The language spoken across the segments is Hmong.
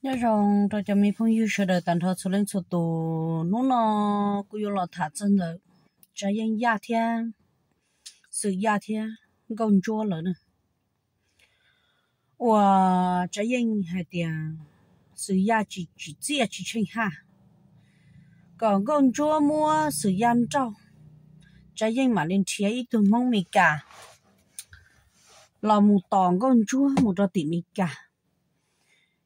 Nyob zoo rau cov me phooj ywg sawv daws tag nrho txhua leej txhua tus. Hnub no kuv yuav los tham txog ntawm Tsav Yeej Yaj thiab Xwm Yaj thiab Nkauj Ntsuab lawm na. Uas Tsav Yeej hais tias Xwm Yaj tsis tsim txiaj tsis tsheej haj, kom Nkauj Ntsuab muab Xwm Yaj nrauj, Tsav Yeej mam li nrhiav ib tug Hmoob Mes Kas los mus tos Nkauj Ntsuab mus rau tim Mes Kas.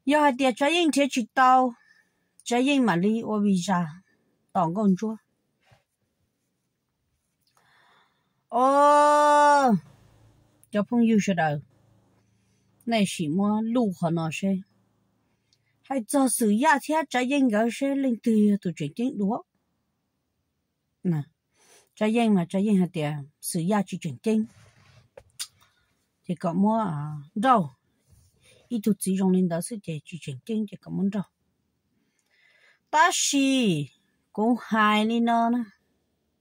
Yog hais tias Tsav Yeej nrhiav tsis tau, Tsav Yeej mam li ua visa tos Nkauj Ntsuab. Os, cov phooj ywg sawv daws, nej sim muab luj qhov no seb, hais txog Xwm Yaj thiab Tsav Yeej nkawd seb leej twg yog tus tseem ceeb dua. Tsav Yeej mas Tsav Yeej hais tias Xwm Yaj tsis tseem ceeb, ces kom muab nrauj. Ib tug txiv zoo li ntawd xwb ces tsis tseem ceeb ces kom muab nrauj. Tab sis kuv hais li no na,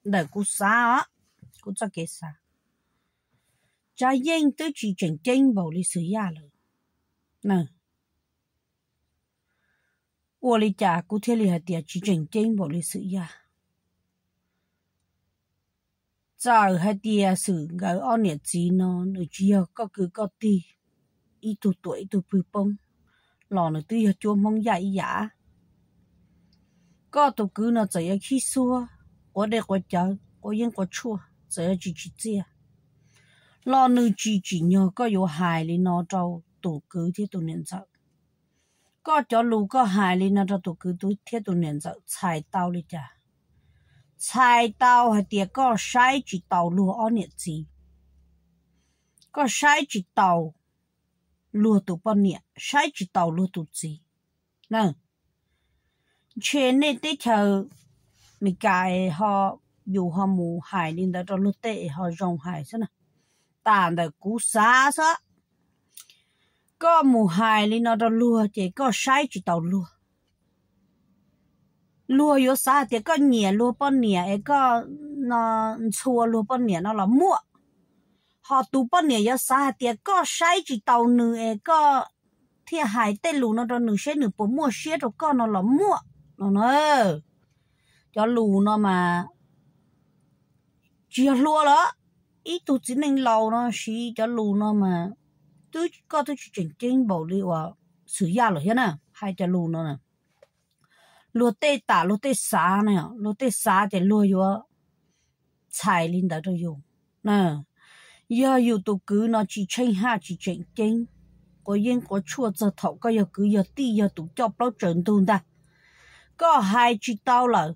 ntawm kuv xav os, kuv txoj kev xav, Tsav Yeej twb tsis tseem ceeb npaum li Xwm Yaj lawm. Ua li cas kuv thiaj li hais tias tsis tseem ceeb npaum li Xwm Yaj? Txawm hais tias Xwm nkawd ob niam txiv no nws tsis yog koj kwv koj tij, ib tug tuam ib tug pw poob, los nws twb yog cuab Hmoob Yaj ib yam. Koj tus kwv no txawm yuav khib xuab, quav dej quav cawv, quav yeeb quav tshuaj, txawm yuav tsis tsim txiaj, los nws tsis tsim nyog koj yuav hais li no rau tus kwv thiab tus niam ntxawm. Koj cov lus koj hais li no rau tus kwv thiab tus niam ntxawm txhais tau li cas? Txhais tau hais tias koj saib tsis taus luag ob niam txiv, koj saib tsis taus luag tus poj niam, saib tsis taus luag tus txiv na. Ntshe nej teb chaws Mes Kas es ho, yus ho mus hais li ntawd rau luag tej es ho zoo hais xwb na. Tas ntawm kuv xav xwb, koj mus hais li no rau luag ces koj saib tsis taus luag. Luag yuav xav hais tias koj nyiam luag poj niam es koj ntxhua luag poj niam no los muaj, ho tus poj niam yuav xav hais tias koj saib tsis taus nws es koj thiaj hais tej lus no rau nws seb nws puas muaj siab rau koj no los muaj no na. Cov lus no mas tsis yog hluas lawm, ib tug txiv neej laus no siv cov lus no mas twb, koj twb tsis tseem ceeb npaum li uas Xwm Yaj lawm thiab na. Hais cov lus no na, luag tej tam luag tej xav na, luag tej xav ces luag yuav txhais li ntawd rau yus. Yog yus tus kwv no tsis tsheej haj tsis tseem ceeb, quav yeeb quav tshuaj txog thaum koj yog kwv yog tij yog tus coj plaub tsaws ntug ntag, koj hais tsis tau lawm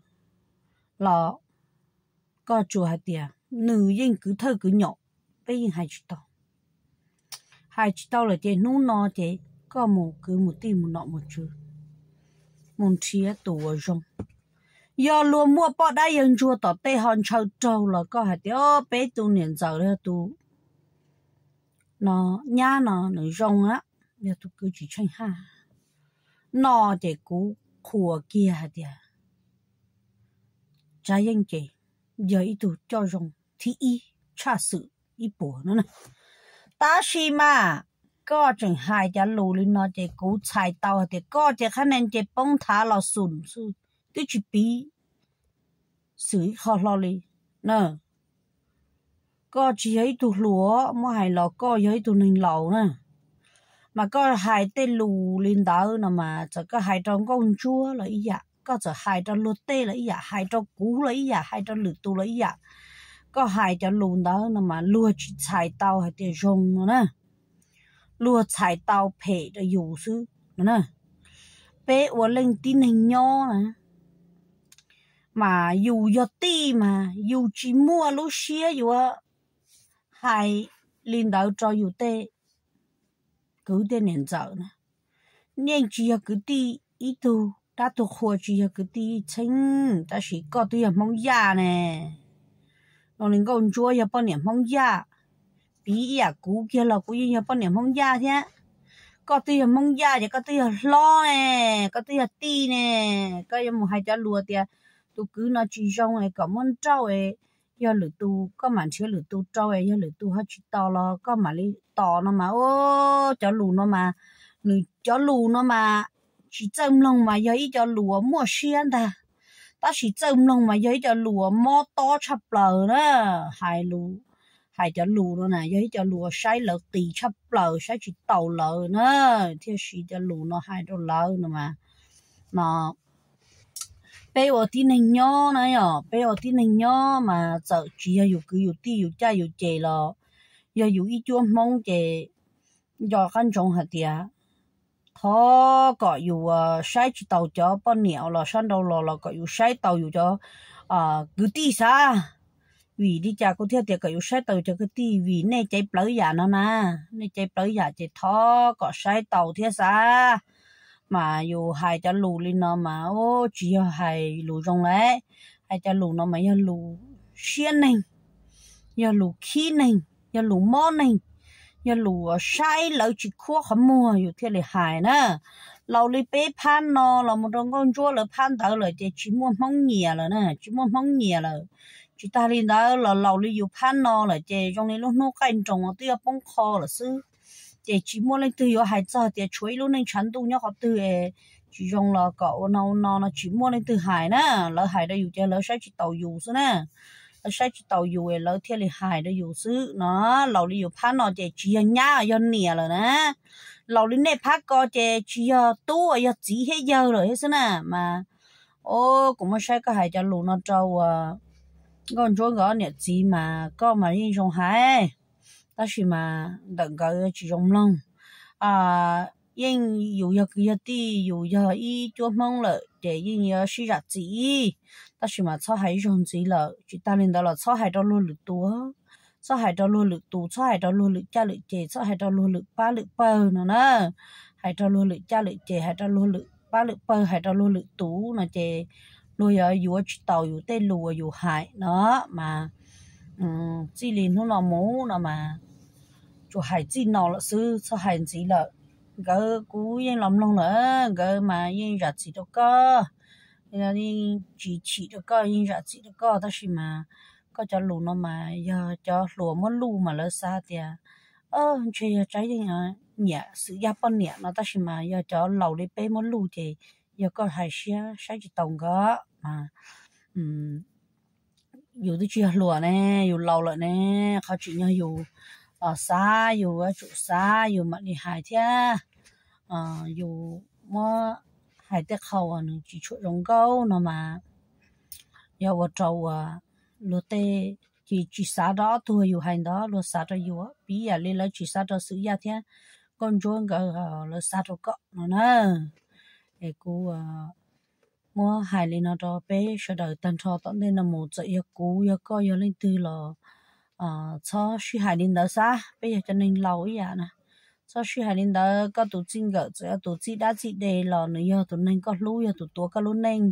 los koj tsuas hais tias nws yeej kwv thawj kwv nyom, peb yeej hais tsis tau. Hais tsis tau lawm ces hnub no ces koj mus kwv mus tij mus nom mus tswv, mus nrhiav tus uas zoo. Yog luag muaj poj dab yawg ntsuag tom tej ho ntshaw raug los koj hais tias peb tus niam ntxawm los yog tus no, nyab no nws zoo a, yog tus kwv tsis tsheej haj no ces kuv qhuas kiag hais tias Tsav Yeej ces yog ib tug coj zoo thib ib tshaj Xwm ib puas no. Tab sis mas koj tseem hais cov lus li no ces kuv txhais tau hais tias koj ces qhab nees ces poob nthav los xum xwb, twb tsis piv Xwm ib qho hlo li na. Koj tsis yog ib tug hluas, muab hais los koj yog ib tug neeg laus na, mas koj hais tej lus li ntawd no mas txawm koj hais rau Nkauj Ntsuab los ib yam, koj txawm hais rau luag tej los ib yam, hais rau kuv los ib yam, hais rau lwm tus los ib yam, koj hais cov lus ntawd no mas luag tsis txhais tau hais tias zoo no na, luag txhais tau phem rau yus xwb no na. Peb ua leej tib neeg nyob na, mas yus yog tij mas yus tsis muaj lub siab yuav hais li ntawd rau yus tej kwv tej niam ntxawm na. Yeej tsis yog kwv tij ib tug, dab tug qhua tsis yog kwv tij ib txheej, tab sis koj twb yog Hmoob Yaj ne. Zoo li Nkauj Ntsuab yog poj niam Hmoob Yaj, piv ib yam kuv kiag los kuv yeej yog poj niam Hmoob Yaj thiab. Koj twb yog Hmoob Yaj ces koj twb yog hlob ne, koj twb yog tij ne, koj yuav mus hais cov lus tias tus kwv no tsis zoo es kom muab nrauj es yog lwm tus, koj mam nrhiav lwm tus rau es yog lwm tus ho tsis tos los koj mam li tos no mas, o, cov lus no mas, nws cov lus no mas tsis txawj mloog mas yog ib co lus uas muaj siab ntag, tab sis txawj mloog mas yog ib co lus uas mob tob tshaj plaws na. Hais lus, hais cov lus no na yog ib co lus uas saib lawv qis tshaj plaws, saib tsis taus lawv na, thiaj siv cov lus no hais rau lawv no mas, no peb ua tib neeg nyob na yom, peb ua tib neeg nyob mas txawm tsis yog yus kwv yus tij yus caj yus ces los yog yus ib cuab Hmoob ces nco qab ntsoov hais tias thov kom yus saib tsis taus cov poj niam los sab nraud los, los kom yus saib taus yus cov kwv tij xav. Vim li cas kuv thiaj tias kom yus saib taus yus cov kwv tij? Vim nej caiv plawv yam no na, nej caiv plawv yam ces thov kom saib taus thiab xav. Mas yus hais cov lus li no mas tsis yog hais lus zoo lawm, hais cov lus no mas yog lus siab neeg, yog lus khib neeg, yog lus mob neeg, yog lus saib lawv tsis khuab qhov muag yus thiaj li hais na. Laus li peb phab no los mus rau nkauj ntsuab lawv phab ntawd lawm ces tsis muaj Hmoob nyiam lawm na, tsis muaj Hmoob nyiam lawm. Tsis tas li ntawd los laus li yus phab no lawm ces zoo li lub hnub qaij nroos twb yuav poob qho lawm xwb. Ces tsis muaj leej twg yuav hais txog tias tshuav ib lub neej tshav ntuj nyob qhov twg es tsis zoo los kom ua no ua no no tsis muaj leej twg hais na. Lawv hais rau yus ces lawv saib tsis taus yus xwb na. Lawv saib tsis taus yus es lawv thiaj li hais rau yus xwb no. Laus li yus phab no ces tsis yog nyab yog niam lawm na. Laus li nej phab ko ces tsis yog tub yog txiv thiab yawg lawm thiab xwb na. Mas o, kuv muab saib koj hais cov lus no rau uas nkauj ntsuab nkawd niam txiv mas koj mas yeej zoo hais, tab sis mas ntawm nkawd tsis zoo mloog. Yeej yus yog kwv yog tij, yus yog ib cuab Hmoob lawm ces yeej yuav sib zam txim, tab sis mas txhob hais ib zaug ntxiv lawm. Tsis tas li ntawd los txhob hais rau luag lwm tus, txhob hais rau luag lwm tus, txhob hais rau luag lwm caj lwm ces, txhob hais rau luag lwm pab lwm pawg no na. Hais rau luag lwm caj lwm ces, hais rau luag lwm pab lwm pawg, hais rau luag lwm tus no ces luag yuav yuav tsis taus yus tej lus uas yus hais no. Mas txij li hnub no mus no mas tsuas hais txij no lawm xwb, txhob hais ntxiv lawm. Nkawd kuv yeej los mloog lawm, nkawd mas yeej zam txim rau koj, yeej tsis chim rau koj, yeej zam txim rau koj, tab sis mas koj cov lus no mas yog cov hluas muab luj mas lawv xav tias ntshe yog Tsab Yeej nyiam xwm yaj poj niam no, tab sis mas yog cov laus li peb muab luj ces yog koj hais siab saib tsis taus nkawd mas yus twb tsis yog hluas ne, yus laus lawm ne, qhov tseem yog yus xav, yus yuav tsum xav yus mam li hais thiab. Yus muab hais tej qho uas nws tsis tshua zoo nkauj no mas yog ua rau uas luag tej ces tsis xav rau ob tug yus hais ntawd, luag xav rau yus, piv yam li lawv tsis xav rau xwm yaj thiab nkauj ntsuab nkawd, lawv xav rau koj no na. Es kuv muab hais li no rau peb sawv daws tag nrho tom ntej no mus, txawm yog kuv yog koj yog leej twg los txhob sib hais li ntawd xav, peb yog cov neeg laus ib yam na. Txhob sib hais li ntawd, koj tus txij nkawm txawm yog tus txij dab txij de los nws yog tus neeg koj hlub, yog tus tuav koj lub neej.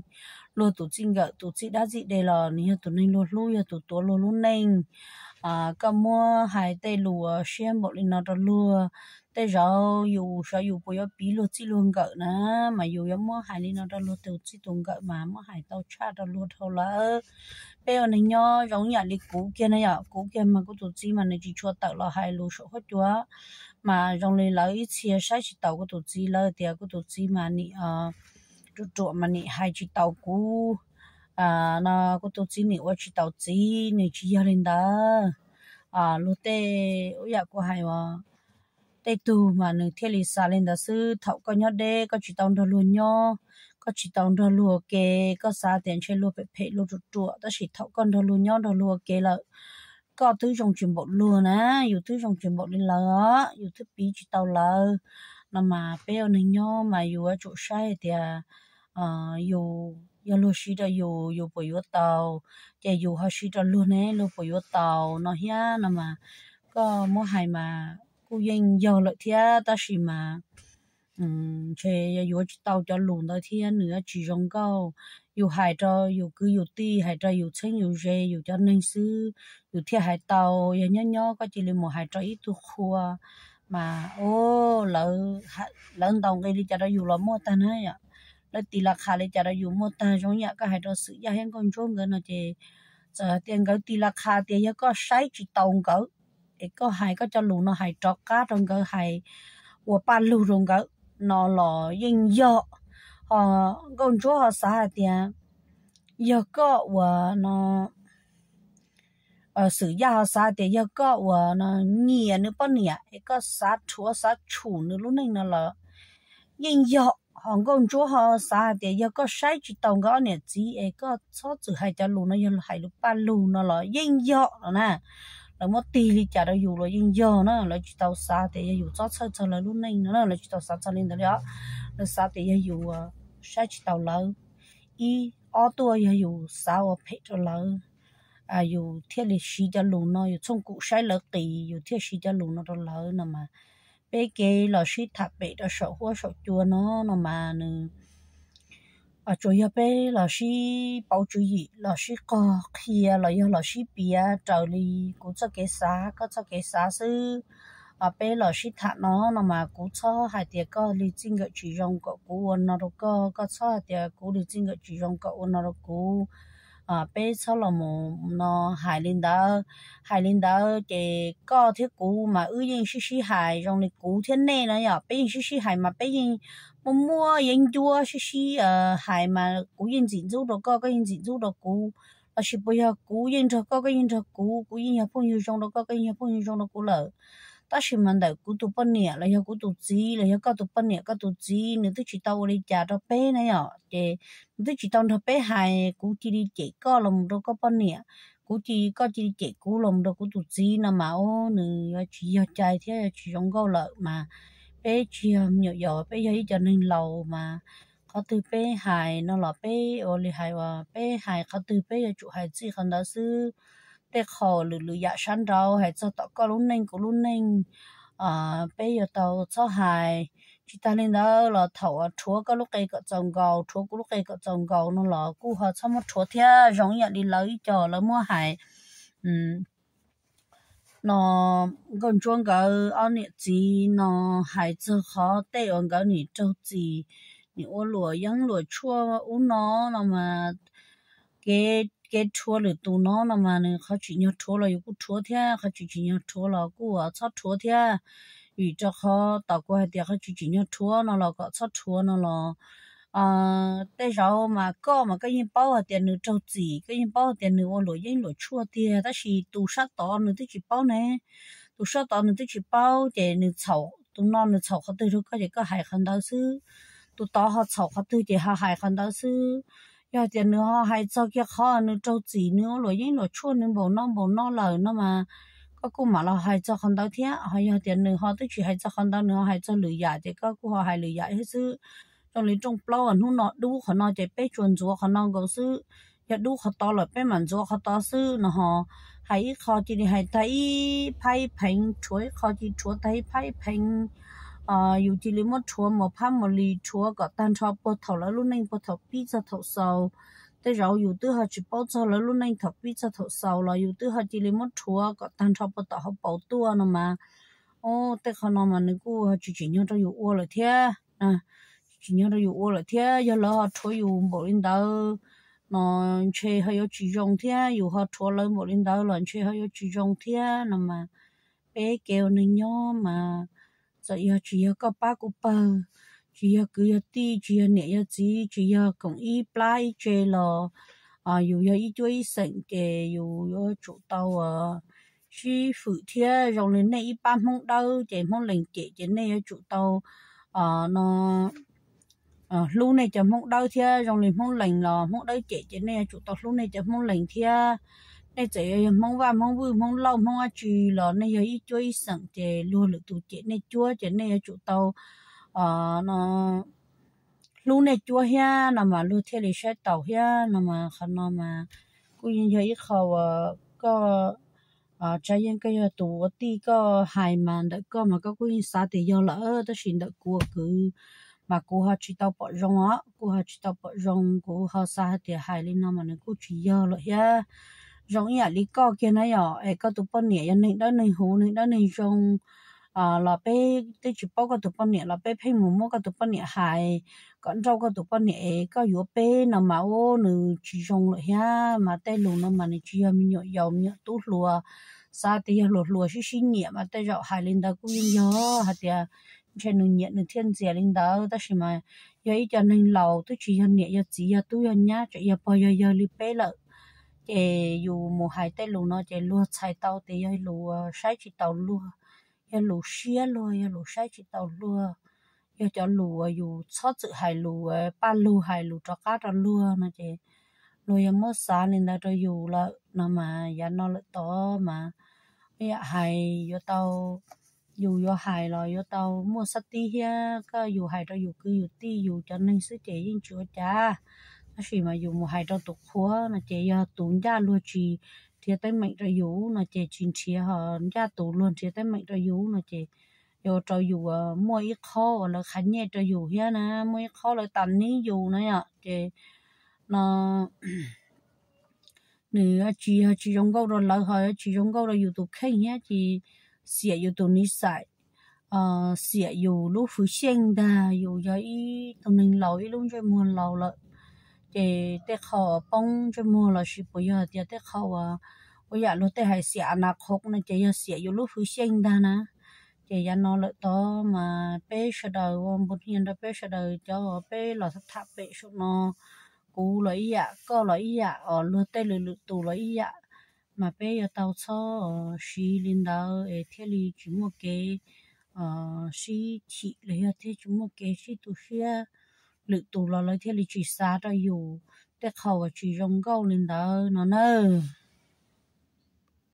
Luag tus txij nkawm tus txij dab txij de los nws yog tus neeg luag hlub, yog tus tuav luag lub neej. Koj muab hais tej lus siab npaum li no rau luag, tej zaum yus xyov yus puas yuav piv luag txij luag nkawm na, mas yus yuav muab hais li no rau luag tus txij tus nkawm mas muab hais tau tshaj rau luag dhau lawm. Peb ua neeg nyob zoo ib yam li kuv kiag na yom, kuv kiag mas kuv tus txiv mas nws tsis tshua tawm los hais lus saum huab cua, mas zoo li lawv ib txhia saib tsis taus kuv tus txiv, lawv tias kuv tus txiv mas nim ruam ruam mas nim hais tsis taus kuv no, kuv tus txiv nim ua tsis taus txiv. Nws tsis yog li ntawd. Luag tej, ua yam kuv hais uas tej tug mas nws thiaj li xav li ntawd xwb. Thaum koj nyob deb koj tsis tau nrog luag nyob, koj tsis tau nrog luag ua ke, koj xav tias ntshe luag phem phem luag ruam ruam, tab sis thaum koj nrog luag nyob nrog luag ua ke lawm, koj twb zoo tsis npaum luag na, yus twb zoo tsis npaum li lawv os, yus twb piv tsis tau lawv. No mas peb ua neeg nyob mas yus yuav tsum saib tias yus, yog luag siv rau yus, yus puas yuav tau, ces yus ho siv rau luag ne luag puas yuav tau no thiab no mas koj muab hais mas kuj yeej yog lawm thiab, tab sis mas ntshe yog yuav tsis tau cov lus ntawd thiab nws yuav tsis zoo nkauj. Yus hais rau yus kwv yus tij, hais rau yus txheeb yus ze yus cov neeg xwb yus thiaj hais tau. Yog nyob nyob koj cia li mus hais rau ib tug qhua mas, o, lawv ntaus nqi li cas rau yus los muaj tag na yom. Lawv tis las qhas li cas rau yus muaj tag. Zoo yam koj hais rau Xwm Yaj thiab Nkauj Ntsuab nkawd no ces txawm hais tias nkawd tis las qhas tias yog koj saib tsis taus nkawd es koj hais koj cov lus no hais rov qab rau nkawd, hais ua paj lug rau nkawd no los yeej yog. Ho Nkauj Ntsuab ho xav hais tias yog koj uas no, Xwm Yaj ho xav hais tias yog koj uas no nyiam nws poj niam es koj xav rhuav xav tshum nws lub neej no los yeej yog. Ho Nkauj Ntsuab ho xav hais tias yog koj saib tsis taus nkawd ob niam txiv es koj txhob txwm hais cov lus no, yog hais lus paj lug no los yeej yog no na. Lawv muab tig li cas rau yus los yeej yog na. Lawv tsis tau xav tias yog yus txob txhawj txog lawv lub neej no na, lawv tsis tau xav txog li ntawd li os. Lawv xav tias yog yus saib tsis taus lawv, ib, ob tuaj yog yus xav ua phem rau lawv, yus thiaj li siv cov lus no, yus txhooj kum saib lawv qis yus thiaj siv cov lus no rau lawv no mas. Peb kev los sib tham pem rau saum huab saum cua no no mas nws tsuas yog peb los sib pauv tswv yim, los sib qog qhia, los yog los sib piav raws li kuv txoj kev xav koj txoj kev xav xwb. Peb los sib tham no no mas kuv txhob hais tias koj li txij nkawm tsis zoo kom kuv ua no rau koj, koj txhob hais tias kuv li txij nkawm tsis zoo kom ua no rau kuv. Peb txhob los mus no hais li ntawd. Hais li ntawd ces koj thiab kuv mas wb yeej sib sib hais zoo li kuv thiab nej no yom, peb yeej sib sib hais mas peb yeej muaj muaj yeeb ncuab sib sib hais mas kuv yeej ntxim ntxub rau koj, koj yeej ntxim ntxub rau kuv. Lossis puas yog kuv yeej nrog koj, koj yeej nrog kuv, kuv yeej yog phooj ywg zoo rau koj, koj yeej yog phooj ywg zoo rau kuv lawm. Tab sis mas ntawm kuv tus poj niam los yog kuv tus txiv los yog koj tus poj niam koj tus txiv nws twb tsis tau ua li cas rau peb na yom, ces nws twb tsis tau nrog peb hais, kuv cia li cem koj los mus rau koj poj niam, kuv cia, koj cia li cem kuv los mus rau kuv tus txiv no mas ub nws yuav tsis yog cai thiab yuav tsis zoo nkauj lawm mas. Peb tsis yog me nyuam yaus, peb yog ib co neeg laus mas qhov twg peb hais no los peb ua li hais uas peb hais qhov twg peb yuav tsum hais txij qhov ntawd xwb. Tej qho lwm lwm yam sab nraud hais txog tom koj lub neej kuv lub neej peb yuav tau txhob hais. Tsis tag li ntawd los thaum rhuav koj lub qe kom txaus nkaus, rhuav kuv lub qe kom txaus nkaus no los kuj ho txhob muab rhuav thiab. Zoo ib yam li lawv ib co lawv muab hais no, Nkauj Ntsuab nkawd ob niam txiv no hais txog qhov tej uas nkawd nim raug txim, nim ua luam yeeb luam tshuaj ub no no mas kev rhuav lwm tus no no mas nws qhov tsim nyog rhuav los yus kuj rhuav thiab, qhov tsis tsim nyog rhuav los kuj txhob rhuav thiab. Vim rau qhov tom kuv hais tias qhov tsis tsim nyog rhuav no los kom txhob rhuav no los tej zaum mas koj mas koj yeej paub hais tias nws raug txim, koj yeej paub hais tias nws ua luam yeeb luam tshuaj tiag, tab sis tus sab tod nws twb tsis paub ne. Tus sab tod nws twb tsis paub ces nws txhaum, tus no nws txhaum qhov twg rau koj ces koj hais qhov ntawd xwb, tus tod ho txhaum qhov twg ces ho hais qhov ntawd xwb. Yog hais tias nws ho hais txog kiag qhov nws raug txim nws ua luam yeeb luam tshuaj nws npaum no npaum no lawm no mas koj kuj mam los hais txog qhov ntawd thiab. Ho yog tias nws ho twb tsis hais txog qhov ntawd, nws ho hais txog lwm yam ces koj kuj ho hais lwm yam thiab xwb. Zoo li rooj plaub hnub no dub qhov no ces peb tsuas ntxuav qhov no nkaus xwb, yog dub qhov tod lawm peb mam ntxuav qhov tod xwb no ho. Hais ib qho cia li hais tag ib phab ib pheev, rhuav ib qho cia li rhuav tag ib phab ib pheev. Yus cia li muab rhuav mus phab mus li, rhuav kom tag nrho puag thaum lawv lub neej puag thaum pib txog thaum xaus. Tej zaum yus twb ho tsis paub txog lawv lub neej thaum pib txog thaum xaus los yus twb ho cia li muab rhuav kom tag nrho puag tom hauv paus tuaj no mas, o, tej qho no mas nws kuj ho tsis tsim nyog rau yus ua lawm thiab. Tsis tsim nyog rau yus ua lawm thiab. Yog lawv ho rhuav yus npaum li ntawd no ntshe ho yuav tsis zoo thiab, yus ho rhuav lawv npaum li ntawd los ntshe ho yuav tsis zoo thiab no mas. Peb kev ua neeg nyob mas txawm yog tsis yog koj pab kuv pawg, tsis yog kwv yog tij, tsis yog niam yog txiv, tsis yog koom ib plab ib tse los yus yog ib cuab ib xeem ces yus yuav tsum tau sib fwm thiab. Zoo li nej ib pab Hmoob Dawb ces Hmoob Lees cem ces nej yuav tsum tau no hlub nej cov Hmoob Dawb thiab. Zoo li Hmoob Lees los Hmoob Dawb cem ces nej yuav tsum tau hlub nej cov Hmoob Lees thiab. Nej txawm yog Hmoob Vaj, Hmoob Vwj, Hmoob Lauj, Hmoob dab tsi los nej yog ib cuab ib xeem ces luag lwm tus cem nej cuab ces nej yuav tsum tau no hlub nej cuab thiab no mas luag thiaj li saib taus thiab no mas. Qhov no mas kuj yeej yog ib qho uas koj Tsav Yeej, koj yog tus ua tij koj hais mas ntawm koj mas koj kuj yeej xav tias yog lawm, tab sis ntawm kuv ua kwv mas kuv ho tsis tau pom zoo os, kuv ho tsis tau pom zoo, kuv ho xav hais tias hais li no mas nws kuj tsis yog lawm thiab. Zoo ib yam li koj kiag na yom, es koj tus poj niam yog neeg dawb neeg huv, neeg dawb neeg zoo los peb twb tsis paub koj tus poj niam los peb pheej mus muab koj tus poj niam hais kom nrauj koj tus poj niam es koj yuav peb no mas ub nws tsis zoo lawm thiab. Mas tej lus no mas nws tsis yog me nyuam yaus me nyuam tub hluas, xav tias yog hluas hluas sib sib nyiam mas tej zaum hais li ntawd kuj yeej yog hais tias ntshe nws nyiam nws thiaj ntxias li ntawd, tab sis mas yog ib co neeg laus twb tsis yog niam yog txiv yog tub yog nyab, tseem yog pog yog yawg li peb lawm. Ces yus mus hais tej lus no ces luag txhais tau tias yog lus saib tsis taus luag, yog lus siab luag, yog lus saib tsis taus luag, yog cov lus uas yus txhob txwm hais lus paj lug hais lus rov qab rau luag no ces luag yog muab xav li ntawd rau yus lawm no mas yav no lawm tod mas ib yam hais yuav tau, yus yuav hais los yuav tau muaj xab tib thiab. Koj yus hais rau yus kwv yus tij yus cov neeg xwb ces yeej tsis ua cas, tab sis mas yus mus hais rau tus qhuav no ces yog tus ncaj luag tsis nrhiav teeb meem rau yus no ces tsis nrhiav, ho ncaj tus luag nrhiav teeb meem rau yus no ces yuav ua rau yus muaj ib qhob uas lawv qhav nyej rau yus thiab na, muaj ib qhob lawv tas nib yus na yom. Ces no nws tsis yog tsis zoo nkauj rau lawv, ho tsis zoo nkauj rau yus tus kheej thiab ces xiam yus tus niv xais, xiam yus lub hwv xyeej ntag. Yus yog ib tug neeg laus ib lub ntsej muag laus lawm ces tej qho poob ntsej muag los sis puas yog tias tej qho uas ua yam luag tej hais xiam a na qhov no ces yog xiam yus lub hwv xyeej ntag na. Ces yav no lawm tod mas peb sawv daws ua npu nias rau peb sawv daws cov peb los tham pem saum no, kuv los ib yam, koj los ib yam, os luag tej lwm lwm tus los ib yam, mas peb yuav tau txhob siv li ntawd es thiaj li tsis muaj kev sib chim los yog thiaj tsis muaj kev sib tu siab, lwm tus los lawv thiaj li tsis xav rau yus tej qho uas tsis zoo nkauj li ntawd no nawb.